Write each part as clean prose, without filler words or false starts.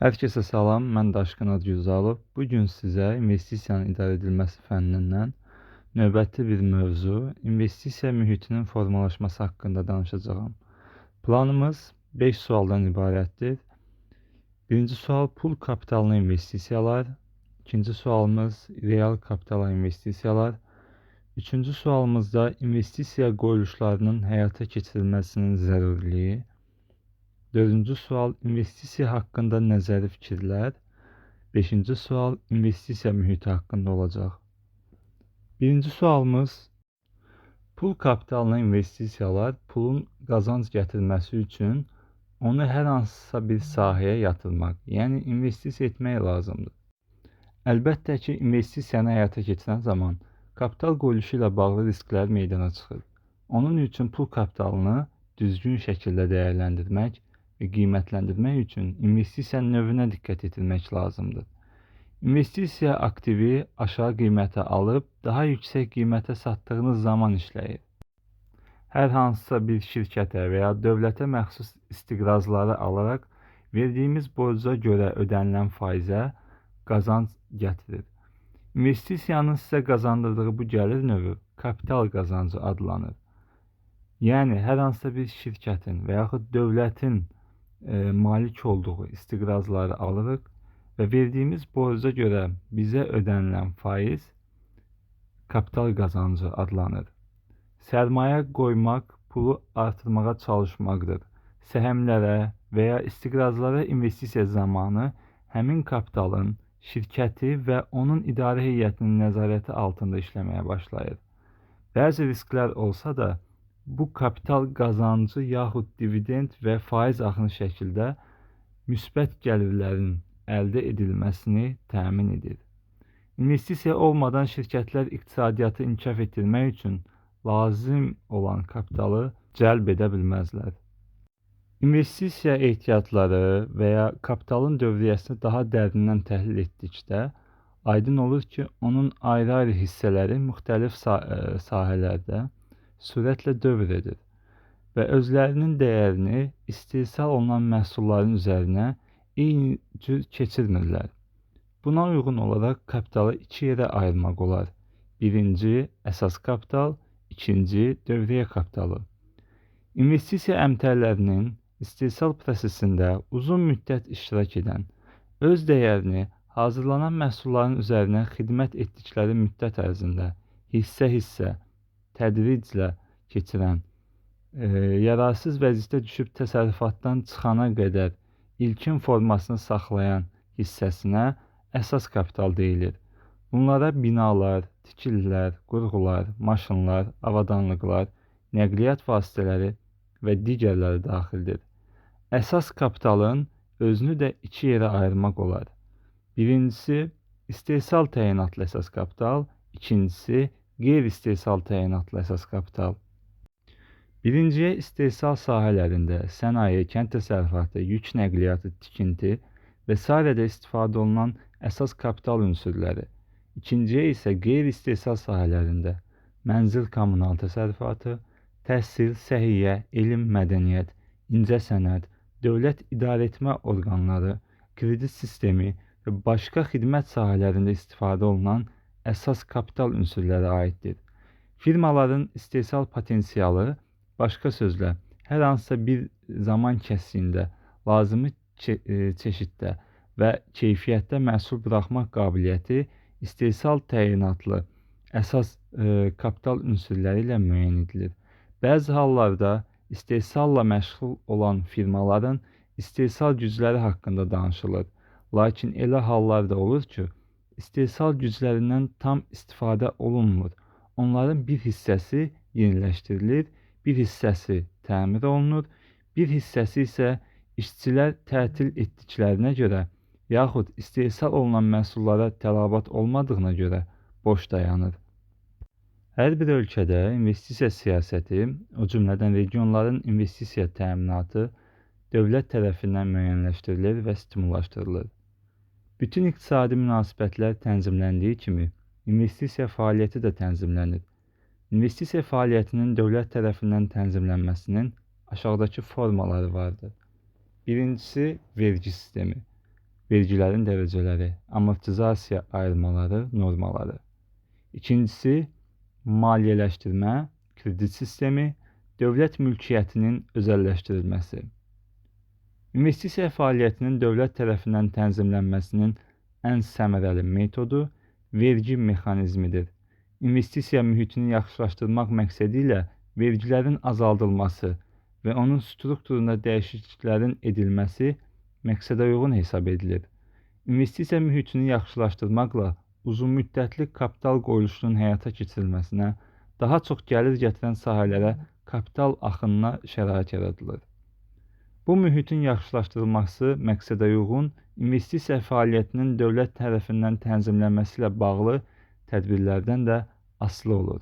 Hər kəsə salam, mən Daşqın Adıgüzəlov. Bu gün sizə investisiyanın idarə edilməsi fənnindən növbəti bir mövzu, investisiya mühitinin formalaşması haqqında danışacağam. Planımız 5 sualdan ibarətdir. Birinci sual pul kapitalına investisiyalar, ikinci sualımız real kapitala investisiyalar, üçüncü sualımızda investisiya qoyuluşlarının həyata keçirilməsinin zəruriliyi, dördüncü sual investisiya haqqında nəzəri fikirlər, beşinci sual investisiya mühiti haqqında olacaq. Birinci sualımız pul kapitalına investisiyalar pulun qazanc gətirməsi üçün onu hər hansısa bir sahəyə yatırmaq, yəni investisiya etmək lazımdır. Əlbəttə ki, investisiyanı həyata keçirən zaman kapital qoyuluşu ilə bağlı risklər meydana çıxır. Onun üçün pul kapitalını düzgün şəkildə dəyərləndirmək və qiymətləndirmək üçün investisiya növünə diqqət yetirmək lazımdır. İnvestisiya aktivi aşağı qiymətə alıb daha yüksək qiymətə satdığınız zaman işləyir. Hər hansısa bir şirkətə və ya dövlətə məxsus istiqrazları alaraq verdiyimiz borca görə ödənilən faizə qazanc gətirir. İnvestisiyanın sizə qazandırdığı bu gəlir növü kapital qazancı adlanır. Yəni hər hansısa bir şirkətin və yaxud dövlətin malik olduğu istiqrazları alırıq və verdiyimiz borca görə bizə ödənilən faiz kapital qazancı adlanır. Sərmayə qoymaq pulu artırmağa çalışmaqdır. Səhmlərə və ya istiqrazlara investisiya zamanı həmin kapitalın şirkəti və onun idarə heyətinin nəzarəti altında işləməyə başlayır. Bəzi risklər olsa da, bu kapital qazancı yaxud dividend və faiz axını şəkildə müsbət gəlirlərin əldə edilməsini təmin edir. İnvestisiya olmadan şirkətlər iqtisadiyyatı inkişaf etdirmək üçün lazım olan kapitalı cəlb edə bilməzlər. İnvestisiya ehtiyatları və ya kapitalın dövriyyəsini daha dərindən təhlil etdikdə aydın olur ki, onun ayrı-ayrı hissələri müxtəlif sahələrdə sürətlə dövr edir və özlərinin dəyərini istehsal olunan məhsulların üzərinə eyni cür keçirmirlər. Buna uyğun olaraq kapitalı iki yerə ayırmaq olar. Birinci əsas kapital, ikinci dövriyyə kapitalı. İnvestisiya əmtələrinin istehsal prosesində uzun müddət iştirak edən, öz dəyərini hazırlanan məhsulların üzərinə xidmət etdikləri müddət ərzində hissə-hissə, tədriclə keçirən, yararsız vəziyyətə düşüb təsərrüfatdan çıxana qədər ilkin formasını saxlayan hissəsinə əsas kapital deyilir. Bunlara binalar, tikililər, qurğular, maşınlar, avadanlıqlar, nəqliyyat vasitələri və digərləri daxildir. Əsas kapitalın özünü də iki yerə ayırmaq olar. Birincisi istehsal təyinatlı əsas kapital, ikincisi qeyri-istehsal təyinatlı əsas kapital. Birinciyə istehsal sahələrində sənaye, kənd təsərrüfatı, yük nəqliyyatı, tikinti və sairədə istifadə olunan əsas kapital ünsürləri, ikinciyə isə qeyri-istehsal sahələrində mənzil kommunal təsərrüfatı, təhsil, səhiyyə, elm, mədəniyyət, incəsənət, dövlət idarəetmə orqanları, kredit sistemi və başqa xidmət sahələrində istifadə olunan əsas kapital ünsürləri aiddir. Firmaların istehsal potensialı, başqa sözlə, hər hansısa bir zaman kəsiyində lazımi çeşiddə və keyfiyyətdə məhsul buraxmaq qabiliyyəti istehsal təyinatlı əsas kapital ünsürləri ilə müəyyən edilir. Bəzi hallarda istehsalla məşğul olan firmaların istehsal gücləri haqqında danışılır. Lakin elə hallar da olur ki, istehsal güclərindən tam istifadə olunmur. Onların bir hissəsi yeniləşdirilir, bir hissəsi təmir olunur, bir hissəsi isə işçilər tətil etdiklərinə görə yaxud istehsal olunan məhsullara tələbat olmadığına görə boş dayanır. Hər bir ölkədə investisiya siyasəti, o cümlədən regionların investisiya təminatı dövlət tərəfindən müəyyənləşdirilir və stimullaşdırılır. Bütün iqtisadi münasibətlər tənzimləndiyi kimi investisiya fəaliyyəti də tənzimlənir. İnvestisiya fəaliyyətinin dövlət tərəfindən tənzimlənməsinin aşağıdakı formaları vardır. Birincisi, vergi sistemi. vergilərin dərəcələri, amortizasiya ayırmaları, normaları. İkincisi, maliyyələşdirmə, kredit sistemi, dövlət mülkiyyətinin özəlləşdirilməsi. İnvestisiya fəaliyyətinin dövlət tərəfindən tənzimlənməsinin ən səmərəli metodu vergi mexanizmidir. İnvestisiya mühitini yaxşılaşdırmaq məqsədi ilə vergilərin azaldılması və onun strukturunda dəyişikliklərin edilməsi məqsədə uyğun hesab edilir. İnvestisiya mühitini yaxşılaşdırmaqla uzunmüddətli kapital qoyuluşunun həyata keçirilməsinə, daha çox gəlir gətirən sahələrə kapital axınına şərait yaradılır. Bu mühitin yaxşılaşdırılması məqsədə uyğun investisiya fəaliyyətinin dövlət tərəfindən tənzimlənməsi ilə bağlı tədbirlərdən də asılı olur.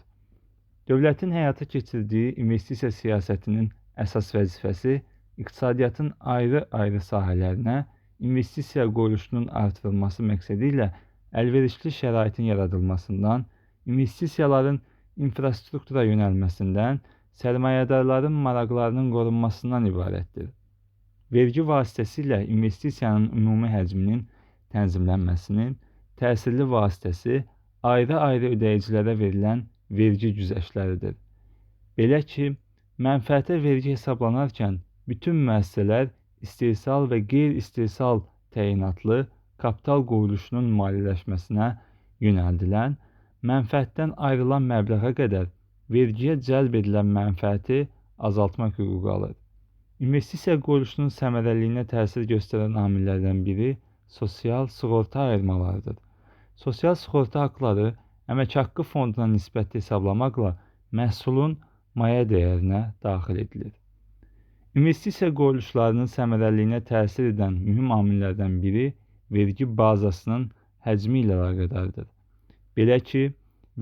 Dövlətin həyata keçirdiyi investisiya siyasətinin əsas vəzifəsi iqtisadiyyatın ayrı-ayrı sahələrinə investisiya qoyuluşunun artırılması məqsədi ilə əlverişli şəraitin yaradılmasından, investisiyaların infrastruktura yönəlməsindən, sərmayədarların maraqlarının qorunmasından ibarətdir. Vergi vasitəsilə investisiyanın ümumi həcminin tənzimlənməsinin təsirli vasitəsi ayrı-ayrı ödəyicilərə verilən vergi güzəştləridir. Belə ki, mənfəətə vergi hesablanarkən bütün müəssisələr istehsal və qeyri-istehsal təyinatlı kapital qoyuluşunun maliyyələşməsinə yönəldilən, mənfəətdən ayrılan məbləğə qədər vergiyə cəlb edilən mənfəəti azaltmaq hüququ alır. İnvestisiya qoyuluşunun səmərəliliyinə təsir göstərən amillərdən biri sosial sığorta ayırmalarıdır. Sosial sığorta haqları əmək haqqı fonduna nisbətli hesablamaqla məhsulun maya dəyərinə daxil edilir. İnvestisiya qoyuluşlarının səmərəliliyinə təsir edən mühüm amillərdən biri vergi bazasının həcmi ilə əlaqədardır. Belə ki,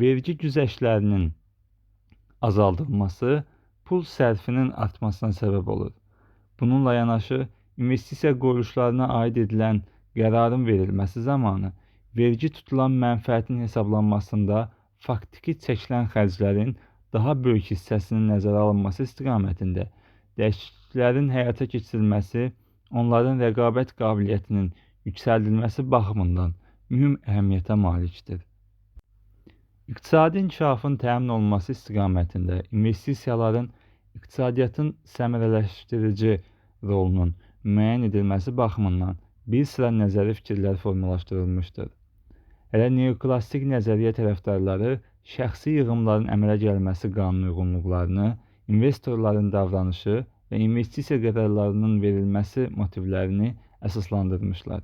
vergi güzəştlərinin azaldılması pul sərfinin artmasına səbəb olur. Bununla yanaşı, investisiya qoyuluşlarına aid edilən qərarın verilməsi zamanı vergi tutulan mənfəətin hesablanmasında faktiki çəkilən xərclərin daha böyük hissəsinin nəzərə alınması istiqamətində dəyişikliklərin həyata keçirilməsi onların rəqabət qabiliyyətinin yüksəldilməsi baxımından mühüm əhəmiyyətə malikdir. İqtisadi inkişafın təmin olunması istiqamətində investisiyaların iqtisadiyyatın səmərələşdirici rolunun müəyyən edilməsi baxımından bir sıra nəzəri fikirlər formalaşdırılmışdır. Hələ neoklassik nəzəriyyə tərəfdarları şəxsi yığımların əmələ gəlməsi qanunuyğunluqlarını, investorların davranışı və investisiya qərarlarının verilməsi motivlərini əsaslandırmışlar.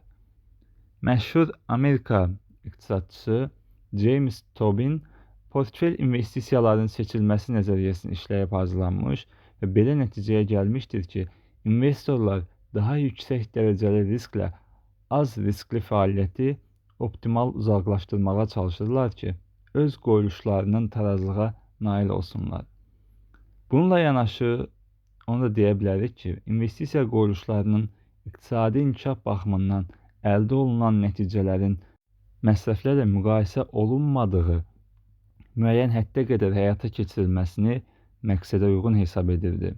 Məşhur Amerika iqtisadçısı James Tobin portfel investisiyaların seçilməsi nəzəriyyəsini işləyib hazırlanmış və belə nəticəyə gəlmişdir ki, investorlar daha yüksək dərəcəli risklə az riskli fəaliyyəti optimal uzaqlaşdırmağa çalışırlar ki, öz qoyuluşlarının tarazlığa nail olsunlar. Bununla yanaşı, onu da deyə bilərik ki, investisiya qoyuluşlarının iqtisadi inkişaf baxımından əldə olunan nəticələrin məsrəflərlə müqayisə olunmadığı müəyyən həddə qədər həyata keçirilməsini məqsədə uyğun hesab edirdi.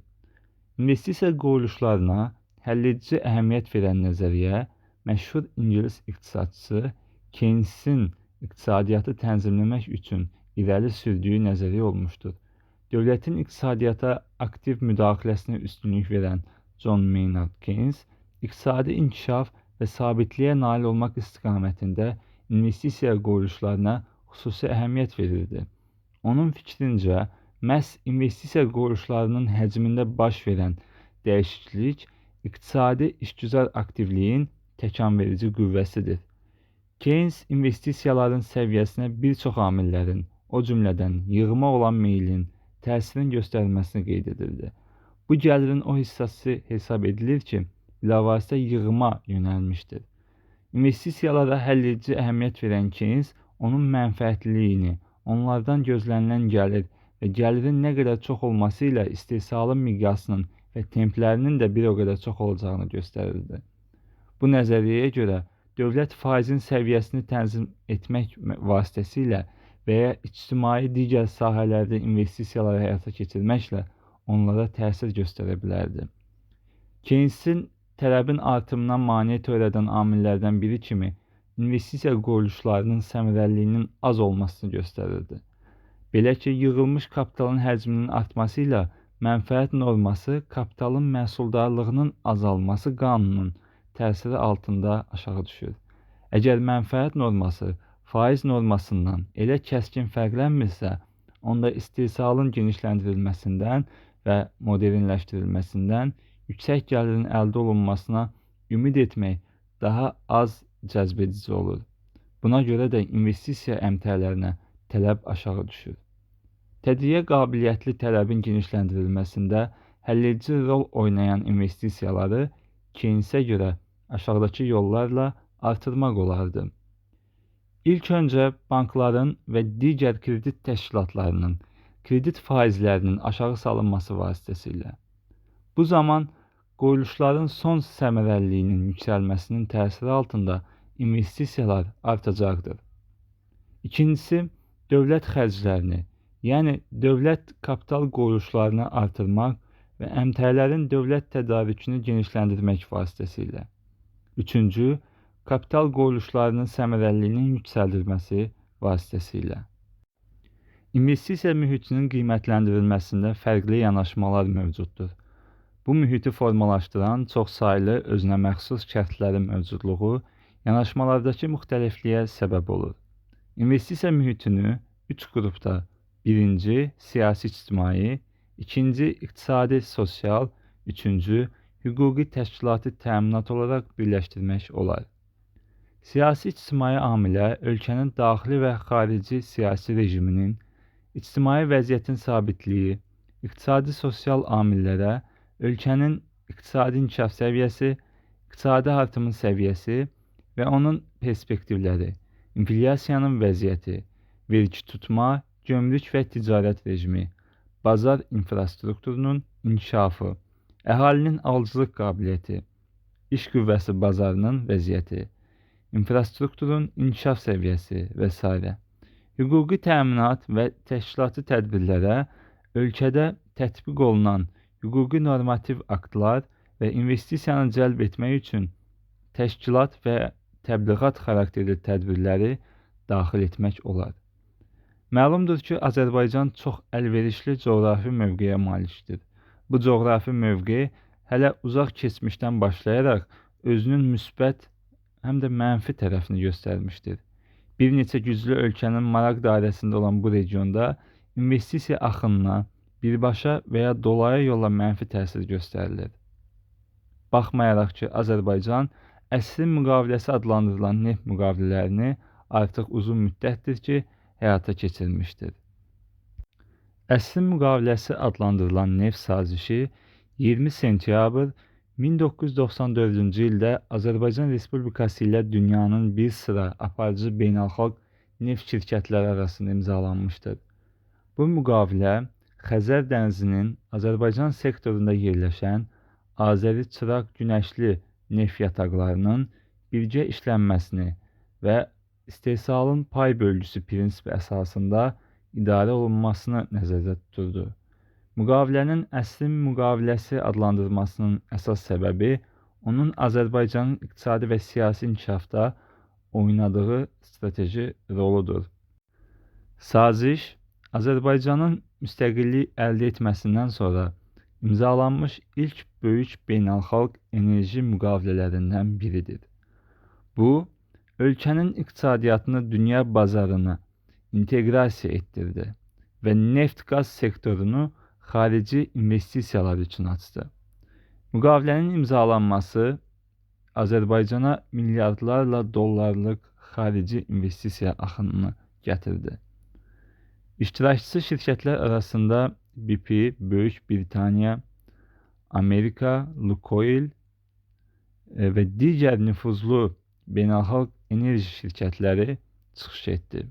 İnvestisiya qoyuluşlarına həlledici əhəmiyyət verən nəzəriyyə məşhur ingilis iqtisadçısı Keynesin iqtisadiyyatı tənzimləmək üçün irəli sürdüyü nəzəriyyə olmuşdur. Dövlətin iqtisadiyyata aktiv müdaxiləsinə üstünlük verən John Maynard Keynes, iqtisadi inkişaf və sabitliyə nail olmaq istiqamətində investisiya qoyuluşlarına xüsusi əhəmiyyət verirdi. Onun fikrincə, məhz investisiya qoyuluşlarının həcmində baş verən dəyişiklik iqtisadi işgüzar aktivliyin təkanverici qüvvəsidir. Keynes investisiyaların səviyyəsinə bir çox amillərin, o cümlədən yığıma olan meylin təsirin göstərilməsini qeyd edirdi. Bu gəlirin o hissəsi hesab edilir ki, bilavasitə yığıma yönəlmişdir. İnvestisiyalara həlledici əhəmiyyət verən Keynes onun mənfəətliliyini, onlardan gözlənilən gəlir və gəlirin nə qədər çox olması ilə istehsalın miqyasının və templərinin də bir o qədər çox olacağını göstərirdi. Bu nəzəriyyəyə görə dövlət faizin səviyyəsini tənzim etmək vasitəsilə və ya ictimai digər sahələrdə investisiyaları həyata keçirməklə onlara təsir göstərə bilərdi. Keynesin tələbin artımına mane törədən amillərdən biri kimi investisiya qoyuluşlarının səmərəliliyinin az olmasını göstərirdi. Belə ki, yığılmış kapitalın həcminin artması ilə mənfəət norması kapitalın məhsuldarlığının azalması qanununun təsiri altında aşağı düşür. Əgər mənfəət norması faiz normasından elə kəskin fərqlənmirsə, onda istehsalın genişləndirilməsindən və modernləşdirilməsindən yüksək gəlirin əldə olunmasına ümid etmək daha az cəzbedici olur. Buna görə də investisiya əmtəələrinə tələb aşağı düşür. Tədriyə qabiliyyətli tələbin genişləndirilməsində həlledici rol oynayan investisiyaları Keynesə görə aşağıdakı yollarla artırmaq olardı. İlk öncə bankların və digər kredit təşkilatlarının kredit faizlərinin aşağı salınması vasitəsilə. Bu zaman qoyuluşların son səmərəliliyinin yüksəlməsinin təsiri altında investisiyalar artacaqdır. İkincisi, dövlət xərclərini, yəni dövlət kapital qoyuluşlarını artırmaq və əmtəələrin dövlət tədarükünü genişləndirmək vasitəsilə. Üçüncü, kapital qoyuluşlarının səmərəliliyinin yüksəldilməsi vasitəsilə. İnvestisiya mühitinin qiymətləndirilməsində fərqli yanaşmalar mövcuddur. Bu mühiti formalaşdıran çoxsaylı özünə məxsus şərtlərin mövcudluğu yanaşmalardakı müxtəlifliyə səbəb olur. İnvestisiya mühitini üç qrupda: birinci, siyasi-ictimai, ikinci, iqtisadi-sosial, üçüncü, hüquqi təşkilati təminat olaraq birləşdirmək olar. Siyasi-ictimai amilə ölkənin daxili və xarici siyasi rejiminin, ictimai vəziyyətin sabitliyi, iqtisadi-sosial amillərə ölkənin iqtisadi inkişaf səviyyəsi, iqtisadi artımın səviyyəsi və onun perspektivləri, inflyasiyanın vəziyyəti, vergi tutma, gömrük və ticarət rejimi, bazar infrastrukturunun inkişafı, əhalinin alıcılıq qabiliyyəti, iş qüvvəsi bazarının vəziyyəti, infrastrukturun inkişaf səviyyəsi və s. Hüquqi təminat və təşkilati tədbirlərə ölkədə tətbiq olunan hüquqi normativ aktlar və investisiyanı cəlb etmək üçün təşkilat və təbliğat xarakterli tədbirləri daxil etmək olar. Məlumdur ki, Azərbaycan çox əlverişli coğrafi mövqeyə malikdir. Bu coğrafi mövqe hələ uzaq keçmişdən başlayaraq özünün müsbət həm də mənfi tərəfini göstərmişdir. Bir neçə güclü ölkənin maraq dairəsində olan bu regionda investisiya axınına birbaşa və ya dolayı yolla mənfi təsir göstərilir. Baxmayaraq ki, Azərbaycan əsrin müqaviləsi adlandırılan neft müqavilələrini artıq uzun müddətdir ki, həyata keçirmişdir. Əsrin müqaviləsi adlandırılan neft sazişi 20 sentyabr 1994-cü ildə Azərbaycan Respublikası ilə dünyanın bir sıra aparıcı beynəlxalq neft şirkətləri arasında imzalanmışdır. Bu müqavilə Xəzər dənizinin Azərbaycan sektorunda yerləşən Azəri-Çıraq-Günəşli neft yataqlarının birgə işlənməsini və istehsalın pay bölgüsü prinsipi əsasında idarə olunmasını nəzərdə tuturdu. Müqavilənin əsrin müqaviləsi adlandırılmasının əsas səbəbi onun Azərbaycanın iqtisadi və siyasi inkişafda oynadığı strateji roludur. Saziş Azərbaycanın müstəqillik əldə etməsindən sonra imzalanmış ilk böyük beynəlxalq enerji müqavilələrindən biridir. Bu, ölkənin iqtisadiyyatını dünya bazarına inteqrasiya etdirdi və neft-qaz sektorunu xarici investisiyalar üçün açdı. Müqavilənin imzalanması Azərbaycana milyardlarla dollarlıq xarici investisiya axınını gətirdi. İştirakçı şirkətlər arasında BP, Böyük Britaniya, Amerika, Lukoil və digər nüfuzlu beynəlxalq enerji şirkətləri çıxış etdi.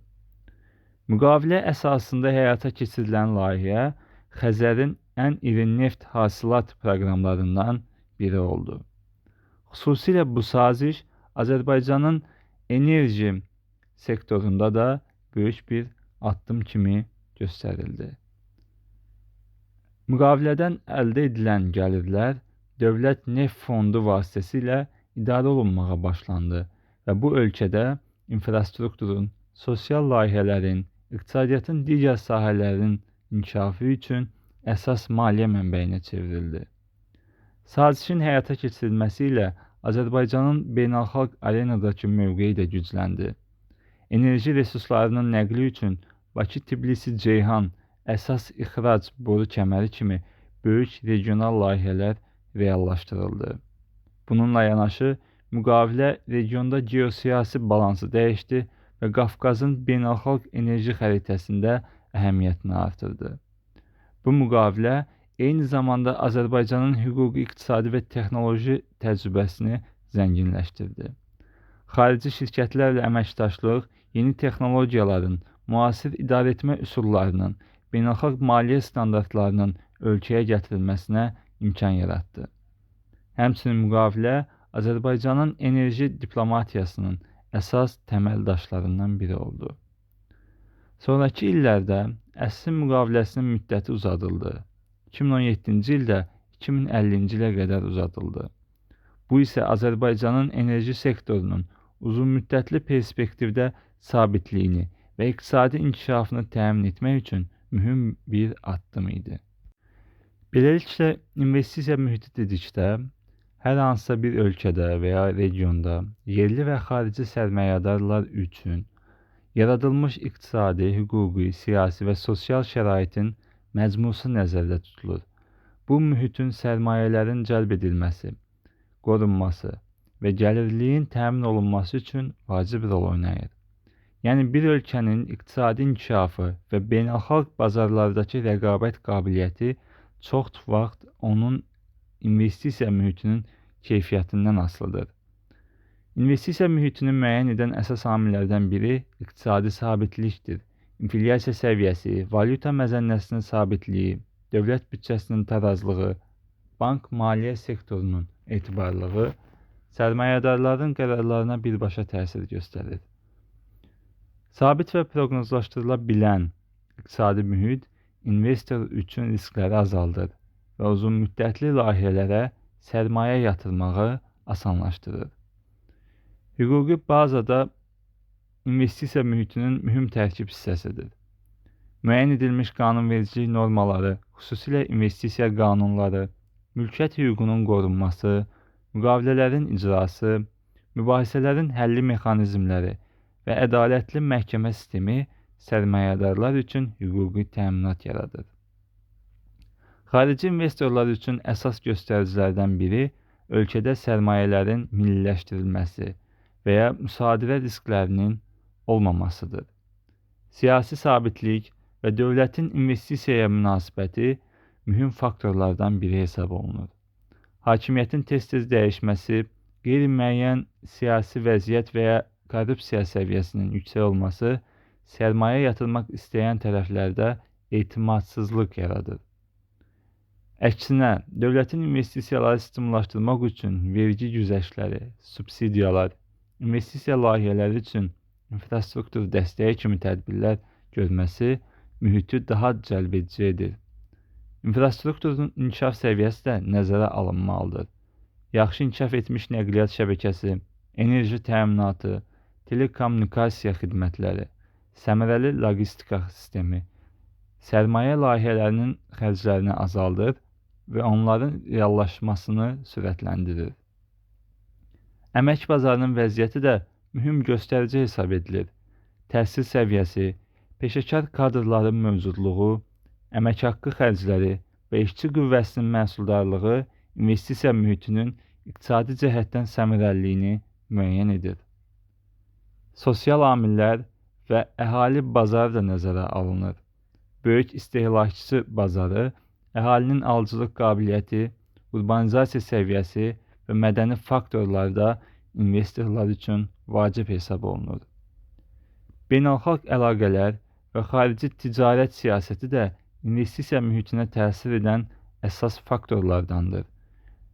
Müqavilə əsasında həyata keçirilən layihə Xəzərin ən iri neft hasilat proqramlarından biri oldu. Xüsusilə bu saziş Azərbaycanın enerji sektorunda da böyük bir addım kimi göstərildi. Müqavilədən əldə edilən gəlirlər Dövlət Neft Fondu vasitəsilə idarə olunmağa başlandı və bu ölkədə infrastrukturun, sosial layihələrin, iqtisadiyyatın digər sahələrinin inkişafı üçün əsas maliyyə mənbəyinə çevrildi. Sazişin həyata keçirilməsi ilə Azərbaycanın beynəlxalq arenadakı mövqeyi də gücləndi. Enerji resurslarının nəqli üçün Bakı-Tbilisi-Ceyhan əsas ixrac boru kəməri kimi böyük regional layihələr reallaşdırıldı. Bununla yanaşı, müqavilə regionda geosiyasi balansı dəyişdi və Qafqazın beynəlxalq enerji xəritəsində əhəmiyyətini artırdı. Bu müqavilə eyni zamanda Azərbaycanın hüquqi, iqtisadi və texnoloji təcrübəsini zənginləşdirdi. Xarici şirkətlərlə əməkdaşlıq yeni texnologiyaların, müasir idarəetmə üsullarının, beynəlxalq maliyyə standartlarının ölkəyə gətirilməsinə imkan yaratdı. Həmçinin müqavilə Azərbaycanın enerji diplomatiyasının əsas təməl daşlarından biri oldu. Sonrakı illərdə Əssin müqaviləsinin müddəti uzadıldı. 2017-ci ildə 2050-ci ilə qədər uzadıldı. Bu isə Azərbaycanın enerji sektorunun uzunmüddətli perspektivdə sabitliyini və iqtisadi inkişafını təmin etmək üçün mühüm bir addım idi. Beləliklə, investisiya mühiti dedikdə, hər hansısa bir ölkədə və ya regionda yerli və xarici sərmayədarlar üçün yaradılmış iqtisadi, hüquqi, siyasi və sosial şəraitin məcmusu nəzərdə tutulur. Bu mühitin sərmayələrin cəlb edilməsi, qorunması və gəlirliliyin təmin olunması üçün vacib rol oynayır. Yəni bir ölkənin iqtisadi inkişafı və beynəlxalq bazarlardakı rəqabət qabiliyyəti çox vaxt onun investisiya mühitinin keyfiyyətindən asılıdır. İnvestisiya mühitini müəyyən edən əsas amillərdən biri iqtisadi sabitlikdir. İnflyasiya səviyyəsi, valyuta məzənnəsinin sabitliyi, dövlət büdcəsinin tarazlığı, bank maliyyə sektorunun etibarlılığı sərmayədarların qərarlarına birbaşa təsir göstərir. Sabit və proqnozlaşdırıla bilən iqtisadi mühit investor üçün riskləri azaldır və uzunmüddətli layihələrə sərmayə yatırmağı asanlaşdırır. Hüquqi bazada investisiya mühitinin mühüm tərkib hissəsidir. Müəyyən edilmiş qanunvericilik normaları, xüsusilə investisiya qanunları, mülkiyyət hüququnun qorunması, müqavilələrin icrası, mübahisələrin həlli mexanizmləri və ədalətli məhkəmə sistemi sərmayədarlar üçün hüquqi təminat yaradır. Xarici investorlar üçün əsas göstəricilərdən biri ölkədə sərmayələrin milliləşdirilməsi və ya müsadirə risklərinin olmamasıdır. Siyasi sabitlik və dövlətin investisiyaya münasibəti mühüm faktorlardan biri hesab olunur. Hakimiyyətin tez-tez dəyişməsi, qeyri-müəyyən siyasi vəziyyət və ya korrupsiya səviyyəsinin yüksək olması sərmayə yatırmaq istəyən tərəflərdə etimadsızlıq yaradır. Əksinə, dövlətin investisiyaları stimullaşdırmaq üçün vergi güzəştləri, subsidiyalar, investisiya layihələri üçün infrastruktur dəstəyi kimi tədbirlər görməsi mühiti daha cəlbedici edir. İnfrastrukturun inkişaf səviyyəsi də nəzərə alınmalıdır. Yaxşı inkişaf etmiş nəqliyyat şəbəkəsi, enerji təminatı, telekommunikasiya xidmətləri, səmərəli logistika sistemi sərmayə layihələrinin xərclərini azaldır və onların reallaşmasını sürətləndirir. Əmək bazarının vəziyyəti də mühüm göstərici hesab edilir. Təhsil səviyyəsi, peşəkar kadrların mövcudluğu, əmək haqqı xərcləri və işçi qüvvəsinin məhsuldarlığı investisiya mühitinin iqtisadi cəhətdən səmərəliliyini müəyyən edir. Sosial amillər və əhali bazarı da nəzərə alınır. Böyük istehlakçı bazarı, əhalinin alıcılıq qabiliyyəti, urbanizasiya səviyyəsi və mədəni faktorlar da investorlar üçün vacib hesab olunur. Beynəlxalq əlaqələr və xarici ticarət siyasəti də investisiya mühitinə təsir edən əsas faktorlardandır.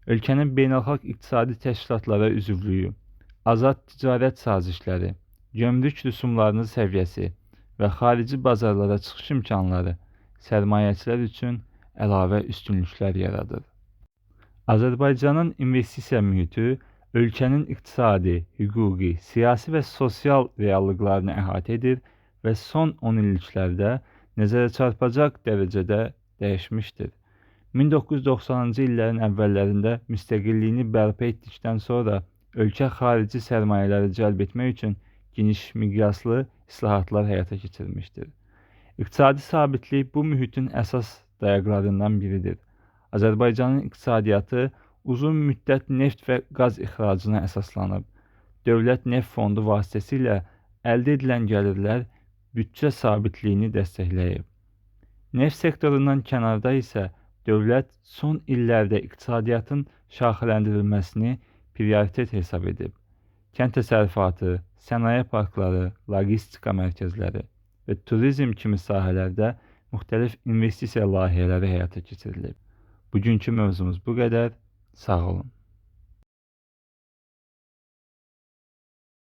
Ölkənin beynəlxalq iqtisadi təşkilatlara üzvlüyü, azad ticarət sazişləri, gömrük rüsumlarının səviyyəsi və xarici bazarlara çıxış imkanları sərmayəçilər üçün əlavə üstünlüklər yaradır. Azərbaycanın investisiya mühiti ölkənin iqtisadi, hüquqi, siyasi və sosial reallıqlarını əhatə edir və son 10 illiklərdə nəzərə çarpacaq dərəcədə dəyişmişdir. 1990-cı illərin əvvəllərində müstəqilliyini bərpa etdikdən sonra ölkə xarici sərmayələri cəlb etmək üçün geniş miqyaslı islahatlar həyata keçirmişdir. İqtisadi sabitlik bu mühitin əsas dayaqlarından biridir. Azərbaycanın iqtisadiyyatı uzun müddət neft və qaz ixracına əsaslanıb. Dövlət Neft Fondu vasitəsilə əldə edilən gəlirlər büdcə sabitliyini dəstəkləyib. Neft sektorundan kənarda isə dövlət son illərdə iqtisadiyyatın şaxələndirilməsini prioritet hesab edib. Kənd təsərrüfatı, sənaye parkları, logistika mərkəzləri və turizm kimi sahələrdə müxtəlif investisiya layihələri həyata keçirilib. Bugünkü mövzumuz bu qədər. Sağ olun.